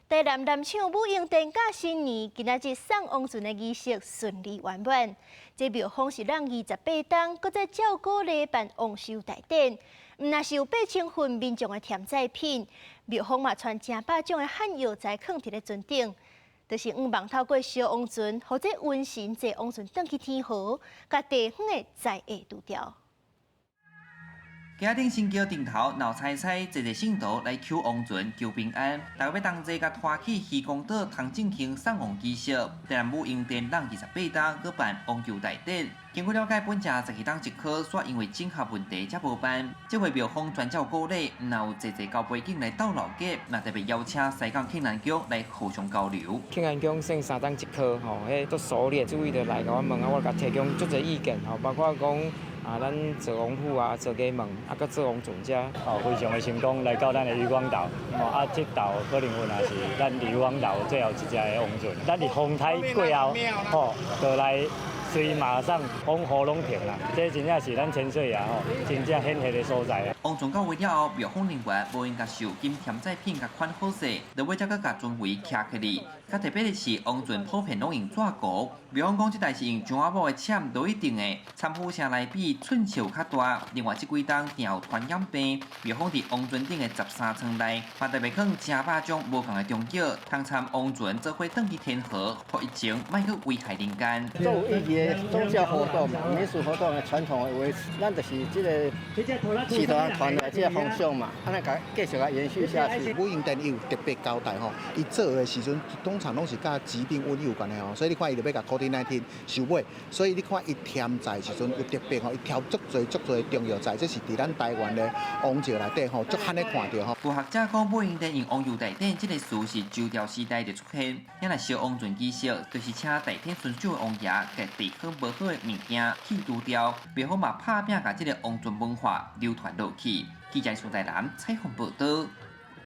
台南南昌武英殿甲新年，今仔日送王船的儀式順利圓滿。這廟方是湳28冬，閣再照古禮辦王壽大典，毋但是有8,000份民眾的添祭品，廟方嘛傳成百種的漢藥材囥佇咧船頂，就是向望透過燒王船，予這瘟神坐王船轉去天河，共地方的災厄除掉。街頂神轎頂頭鬧彩彩，濟濟信徒來求王船求平安，大家欲同齊共拖去漁光島湯正興送王儀式。台南武英殿湳28冬閣辦王壽大典。經過了解，本正12冬一科，煞因為整合問題才無辦。這回廟方全照古禮，毋但有濟濟交杯景來鬥鬧熱，嘛特別邀請西港慶安宮來互相交流。慶安宮算三冬一科吼，彼足熟練，所以就來共我問啊，我共提供足濟意見吼，包括講啊，咱做王府啊，做衙門，啊，閣做王船遮。哦，非常的成功，來到咱的漁光島。哦，啊，這道可能阮也是咱漁光島最後一隻的王船。咱佇風颱過後，吼，就來隨馬上風雨攏停啦。這真正是咱潛水啊，吼，真正顯赫的所在啊。王船到位了後，廟方人員無閒共受金添祭品共款好勢，落尾才閣共船桅徛起來。較特別的是，王船普遍攏用紙糊。廟方講，這代是用樟仔母的攕落去定的，參輻射來比寸數較大。另外，這幾冬定有傳染病，廟方佇王船頂的13艙內，嘛特別囥成百種無仝的中藥，通參王船做伙轉去天河，予疫情莫閣危害人間。做有意義的宗教活動嘛，民俗活動的傳統的維持，咱就是這個啟德團的這個方向嘛，按呢共繼續共延續下去。武英殿伊有特別交代吼，伊做的時陣通常攏是佮疾病瘟疫有關係吼，所以你看伊就欲共 COVID-19 收尾，所以你看伊添祭時陣有特別吼，伊調足濟足濟中藥材，這是佇咱台灣的王朝內底吼，足罕咧看著吼。有學者講，武英殿用王壽大典這個詞是周朝時代就出現，若來燒王船儀式，就是請代天巡守的王爺，共地方無好的物件去除掉，廟方嘛拍拚共這個王船文化流傳落去。記者宋台南採訪報導。